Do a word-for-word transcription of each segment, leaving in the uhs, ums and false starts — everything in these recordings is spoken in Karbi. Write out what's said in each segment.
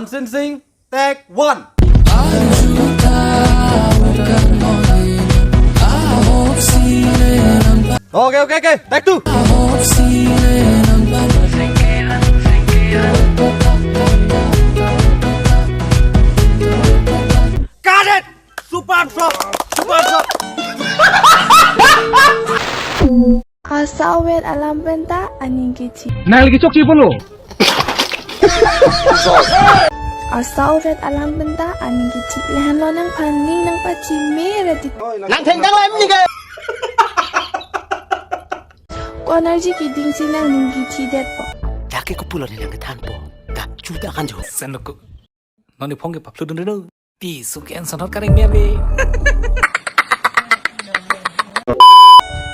Sing Sing, take one. Okay, okay, okay. Take two. Cut it. Super shot. Super shot. Asawet alam penta aning kethi. Nang lagi chok chi pulo. Asawet alam penta aning kethi. Lahenlo nangphan ning nangpachime ra ti. Nang thengkang lem ni ke. Konerji keding si nangning kethidetpo. Jake ko pulo ni nang kethanpo. Dak chuda kan jo. Sen lo ko. Non ni phong ke paplu dun dun. Pi suken sanhot kareng me ave.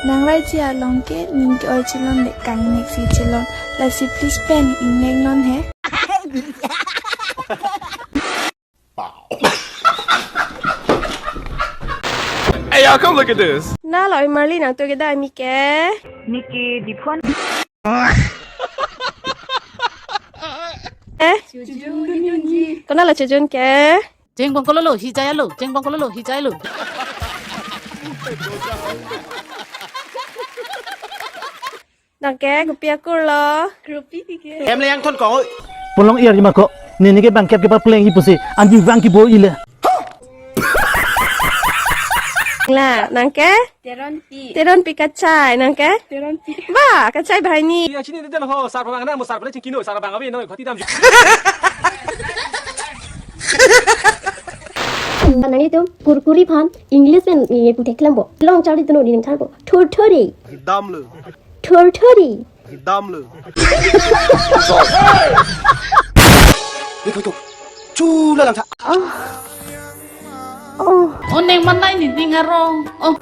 Nang rai chi along ke ning ke-oi chelonle, kangnek si chelon. Lasi please pen ingnek non he. Hey, y'all, come look at this. Na lo Marli nang tu ke dai mi ke. Niki Diphuan. Eh? Kona lo chejun ke? Jengbong kololo, hijai alo, jengbong kololo, hijai alo. Nang ke, kopi akur lo? Kopi ke. Em le yang thon kong. Polong ir ma ko. Nini ke bangkep ke par pleng ipusi. Anji vang ki bo ile. La, nang ke? Teronpi. Teronpi kachai, nang ke? Teronpi. Ba, kachai bahai ni. Ya, chini de ho, sar bang na, mo sar bang chingkino, sar bang abi no, khati dam. Nang itu kurkuri phan English pen ye putek lambo. Long charli tuno ning thanbo. Thurthuri. Dam lo. Thurthuri. Dam lo. Ni koi to. Chu la lang tha. Oh. Oh, neng manai ni ding arong. Oh.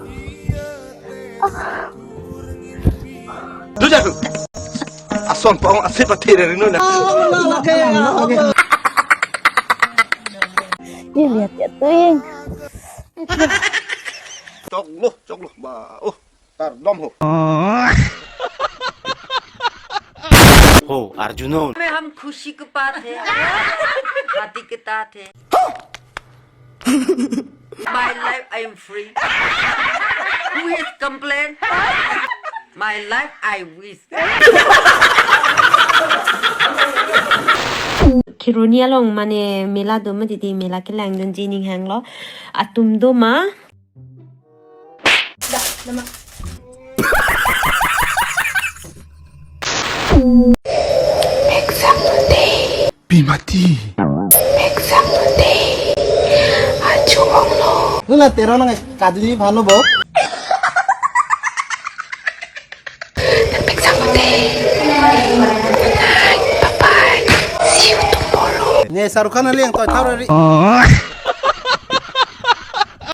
Duja tu. Ason pong asit pati re rinu na. Ni lihat ya tuh. Chok lo, chok lo. Ba, oh. Tar dom ho. Ho, Arjuno. में हम खुशी की बात है, शादी के तात है। My life, I am free. Who is complain? My life, I wish. Kheroni along mane mela do ma titi, mela kelang dunji ning hanglo. Atum do ma. Dak, nama. Exam day. Pi mati. Exam day. Achu onglo. Nuna Teron nang kadli phano bo. Exam day. Bye bye. See you tomorrow. Ne Shahrukh Khan ali yang toy thar ri.